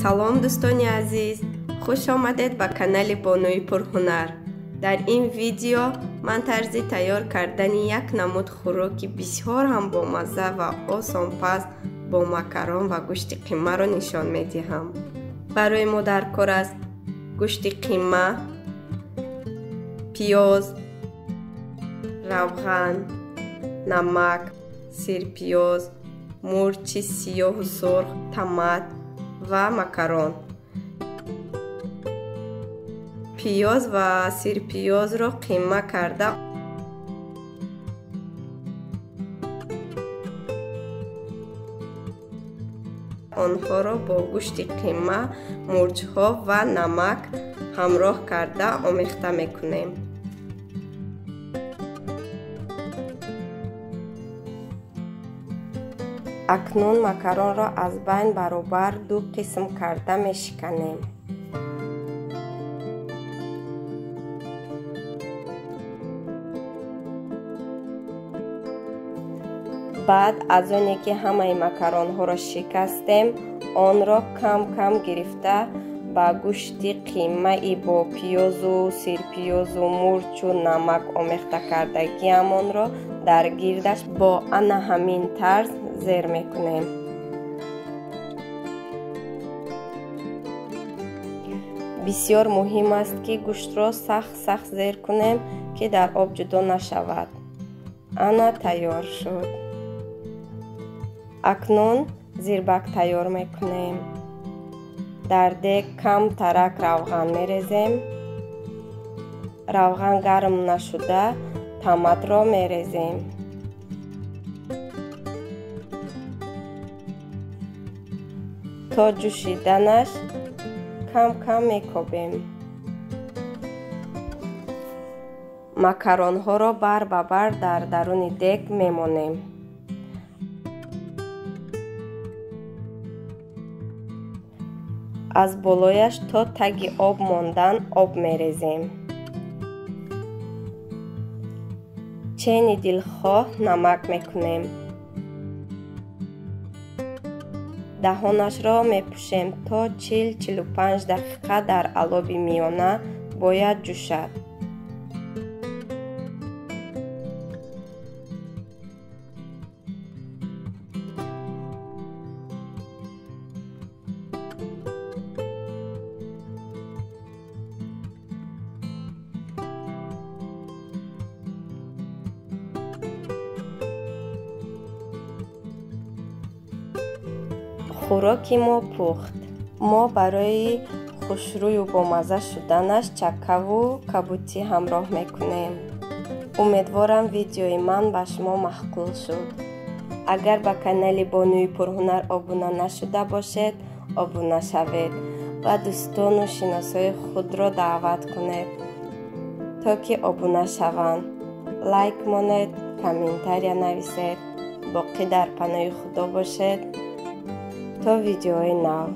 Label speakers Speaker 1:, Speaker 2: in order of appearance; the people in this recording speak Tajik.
Speaker 1: Салом дӯстони азиз, хуш омадед ба канали Бонуи Пурҳунар. Дар ин видео ман тарзи тайёр кардани як намуд хӯроки бисёр ҳам бомазза ва осонпаз бо макарон ва гӯшти қимаро нишон медиҳам. Барои мо даркор аст гӯшти қима, пиёз, равған, намак, сирпиёз, мурчи сиёҳу сурх, томат ва макарон. Пиёз ва сирпиёзро қима карда онҳоро бо гӯшти қима, мурчҳо ва намак ҳамроҳ карда омехта мекунем. Акнун макаронро аз байн баробар ду қисм карда мешиканем. Баъд аз оне ки ҳамаи макаронҳоро шикастем, онро кам-кам гирифта ба гӯшти қимаи бо пиёзу сирпиёзу мурчу намак омехта кардагиамонро дар гирдаш бо ана ҳамин тарз зер мекунем. Бисёр муҳим аст, ки гӯштро сахт-сахт зер кунем, ки дар об ҷудо нашавад. Ана тайёр шуд. Акнун зирбак тайёр мекунем. Дар дег кам тарак равған мерезем. Равған гарм нашуда томатро мерезем. То ҷӯшиданаш кам-кам мекобем. Макаронҳоро бар ба бар дар даруни дег мемонем. Аз болояш то таги об мондан об мерезем. Чени дилхоҳ намак мекунем. Даҳонашро мепӯшем то 40-45 дақиқа дар алоби миёна бояд ҷӯшад. Хӯроки мо пухт. Мо барои хушрӯю бомазза шуданаш чаккаву кабутӣ ҳамроҳ мекунем. Умедворам видеои ман ба шумо маъқул шуд. Агар ба канали Бонуи Пурҳунар обуна нашуда бошед, обуна шавед ва дӯстону шиносои худро даъват кунед, то ки обуна шаванд. Лайк монед, комментария нависед. Боқӣ дар паноҳи Худо бошед. То видеои нав.